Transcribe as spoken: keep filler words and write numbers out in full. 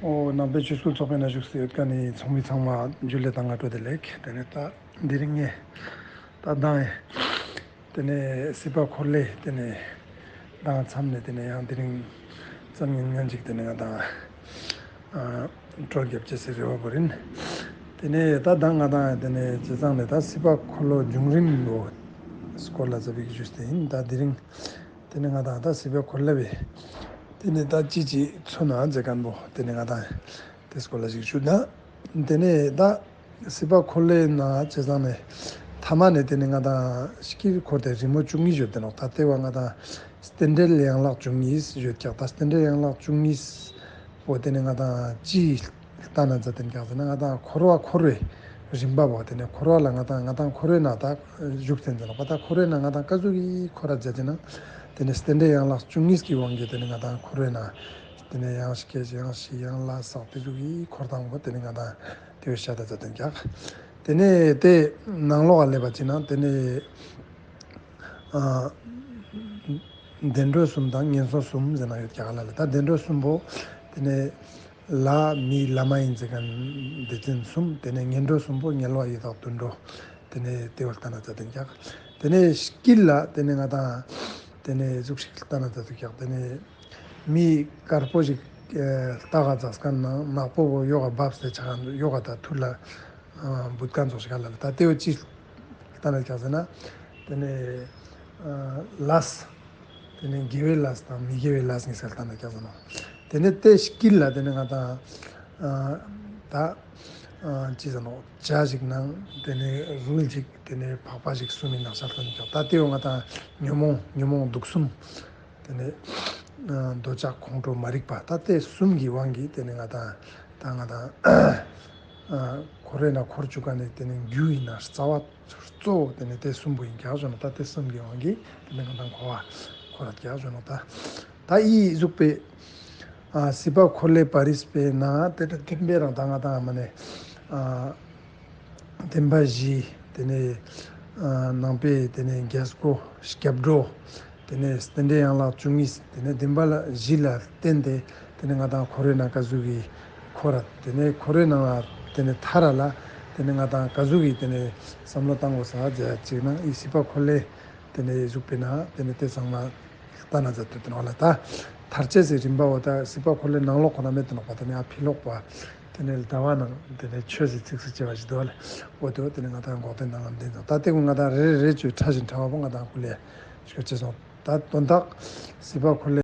འོ་ནང་པའི་ཆོས་སྐུལ་ཚོགས་པའི་ནང་བཞུགས་སུ་ཡོད་མཁན་ནི་ཚོགས་མི་ཚང་མ་འཇུ་ལེ་དང་སྔ་དྲོ་བདེ་ལེགས། དེ་ནས་ད་དེ་རིང་ངས་ད་མདང་དེ་ནས་སྲིད་པ་འཁོར་ལོའི་དེ་ནས་མདང་མཚམས་ནས་དེ་ནས་ཡང་དེ་རིང་ཙམ་ཉིན་ངན་ཅིག་དེ་ནས་ང་དང་ཨ་སྤྲོ་རྒྱབ་ཅེས་སི་རེ་བ་བོ་ཡིན། དེ་ནས་ད་མདང་ང་དང་དེ་ནས་བྱས་ཙང་ནས་ད་སྲིད་པ་འཁོར་ལོ་བྱུང་རིམ་བོ་སྐོར་ལ་ཟེར་བའི་ཞུས་ཏེ་ཡིན། ད་དེ་རིང་དེ་ནས་ང་དང་ད་སྲིད་པ་འཁོར་ལོ་བའི་དེ་ནས་ད་ཅི་ཅི་མཚོན་ན་མཛད་མཁན་བོ་དེ་ནས་ང་དང་དེ་སྐོར་ལ་ཞིག་ཞུ་ན། དེ་ནས་ད་སྲིད་པ་འཁོར་ལོའི་ནང་བྱས་ཙང་ནས་ཐ་མ་ནས་དེ་ནས་ང་དང་དཀྱིལ་འཁོར་དེ་རི་མོ་བཅུ་གཉིས་ཡོད་དེ་ནོག་ད་དེ་བ་ང་དང་རྟེན་འབྲེལ་ཡན་ལག་བཅུ་གཉིས་ཡོད་ཀྱག་ད་རྟེན་འབྲེལ་ཡན་ལག་བཅུ་གཉིས་པོ་དེ་ནས་ང་དང་ཅི་ལྟ་ན་མཛད་དེ་ཀྱག་ཟེར་ན། ང་དང་འཁོར་བ་འཁོར་བའི་རིམ་པ་བོ་དེ་ནས་འཁོར་བ་ལ་ང་དང་ང་དང་འཁོར་བའི་ནང་ད་བཞུགས་ཏེ་ཟེར་ནོག་ད་འཁོར་བའི་ནང་ང་དང་ཀ་ཟུག་གི་འཁོར་ར་མཛད་ཅེ་ན། དེ་ནས་རྟེན་འབྲེལ་ཡན་ལག་བཅུ་གཉིས་ཀྱི་དབང་གིས་དེ་ནས་ང་དང་འཁོར་བའི་ནང་དེ་ནས་ཡང་སྐྱེ་ཡང་ཤི་ཡང་ལས་བསགས་དེ་ཟུག་གི་འཁོར་སྟངས་པོ་དེ་ནས་ང་དང་དེ་བས་ཤ་ད་མཛད་དེ་ཀྱག་དེ་ནས་དེ་ནང་ལོགས་ལ་སླེབས་པ་ཅིག་ན་དེ་ནས་ཨ་བདེ་འགྲོ་གསུམ་དང་ངན་སོང་གསུམ་ཟེར་ན་ཡོད་ཀྱག་ལ་ལ། ད་བདེ་འགྲོ་གསུམ་པོ་དེ་ནས་ལྷ་མི་ལྷ་མ་ཡིན་ཟེར་མཁན་སྡེ་ཚན་གསུམ། དེ་ནས་ངན་འགྲོ་གསུམ་པོ་དམྱལ་བ་ཡི་དྭགས་དུད་འགྲོ། དེ་ནས་དེ་བོ་ལྟ་ན་མཛད་དེ་ཀྱག་དེ་ནས་དཀྱིལ་ལ་དེ་ནས་ང་དང་དེ་ནས་གཟུགས་ཤིག་ལྟ་ན་མཛད་དེ་ཀྱག་དེ་ནས་མི་དཀར་པོ་ཞིག་ཨེ་ལྟ་ག་འཛེགས་མཁན་ནང་ནག་པོ་བོ་ཡོག་ག་བབས་ཏེ་ཆ་ག་ཡོག་ག་ད་ཐུར་ལ་ཨ་བུད་མཁན་ཙོགས་ཤིག་ག་ལ་ལ། ད་དེ་བོ་ཅི་ལྟ་ན་ཀྱག་ཟེར་ན་དེ་ནས་ཨ་ལས་དེ་ནས་དགེ་བའི་ལས་དང་མི་དགེ་བའི་ལས་གཉིས་ཀ་ལྟ་ན་ཀྱག་ཟེར་ནོག་དེ་ནས་དེ་དཀྱིལ་ལ་དེ་ནས་ང་དང་ཨ་ད་ཨ་ཅི་ཟེར་ནོག་བྱ་ཞིག་ནང་དེ་ནས་རུལ་ཅིག་དེ་ནས་ཕག་པ་ཞིག་གསུམ་མི་ནག་ཤར་ལྟ་ན་ཀྱག་ད་དེ་བོ་ང་དང་ཉོན་མོངས་ཉོན་མོངས་དུག་གསུམ། དེ་ནས་ཨ་འདོད་ཆགས་ཁོང་ཁྲོ་མ་རིག་པ། ད་དེ་གསུམ་གྱི་དབང་གིས་དེ་ནས་ང་དང་ད་ང་དང་ཨ་འཁོར་བའི་ནང་འཁོར་བཅུག་ག་ནས་དེ་ནས་རྒྱུ་ཡིན་ན་རྩ་བ་གཙོ་བོ་དེ་ནས་དེ་གསུམ་པོ་ཡིན་ཀྱག་ཞུ་ནོག་ད་དེ་གསུམ་གྱི་དབང་གིས་དེ་ནས་ང་དང་འཁོར་བ་འཁོར་ར་ཀྱག་ཞུ་ནོག་ད་ད་ཨི་གཟུགས་པོའི་ཨ་སྲིད་པ་འཁོར་ལོའི་པར་རིས་པའི་ནང་དེ་ནས་བདེན་པའི་རང་ད་ང་དང་མ་ནས་ཨ་བདེན་པ་བཞི། དེ་ནས་ཨ་ནང་པའི་དེ་ནས་རྒྱལ་སྒོ་སྐྱབས་འགྲོ། དེ་ནས་རྟེན་འབྲེལ་ཡན་ལག་བཅུ་གཉིས། དེ་ནས་བདེན་པ་ལ་བཞི་ལ་བརྟེན་ཏེ་དེ་ནས་ང་དང་འཁོར་བའི་ནང་ཀ་ཟུག་གི་འཁོར་ར། དེ་ནས་འཁོར་བའི་ནང་ལ་དེ་ནས་ཐར་ར་ལ་དེ་ནས་ང་དང་ཀ་ཟུག་གི་དེ་ནས་བསམ་བློ་བཏང་དགོས་ས་ཅིག་ན་ཨི་སྲིད་པ་འཁོར་ལོའི་དེ་ནས་གཟུགས་པོའི་ནང་དེ་ནས་དེ་ཚང་མ་ལྟ་ན་མཛད་དེ་དེ་ནོག་ལ། ད་ཐར་ཅེས་སི་རིམ་པ་བོ་ད་སྲིད་པ་འཁོར་ལོའི་ནང་ལོགས་ཁོ་ན་མེད་དེ་ནོག་པ། དེ་ནས་ཨ་ཕི་ལོགས་པ་དེ་ནས་ཟླ་བ་ནང་དེ་ནས་ཆོས་སི་ཚིགས་སུ་བཅད་པ་ཞིག་འདུག་ལ། འོ་དེ་བོ་དེ་ནས་ང་དང་འགོག་བདེན་དང་ལམ་བདེན་དང་ད་དེ་ཀུན་ང་དང་རེ་རེ་རེ་བཅོས་ཕྲ་ཞིང་ཕྲ་བ་པོ་ང་དང་ཀུ་ལེ་ཞུ་ཅེས་སོང་། ད་དོན་དག་སྲིད་པ་འཁོར་ལོའི་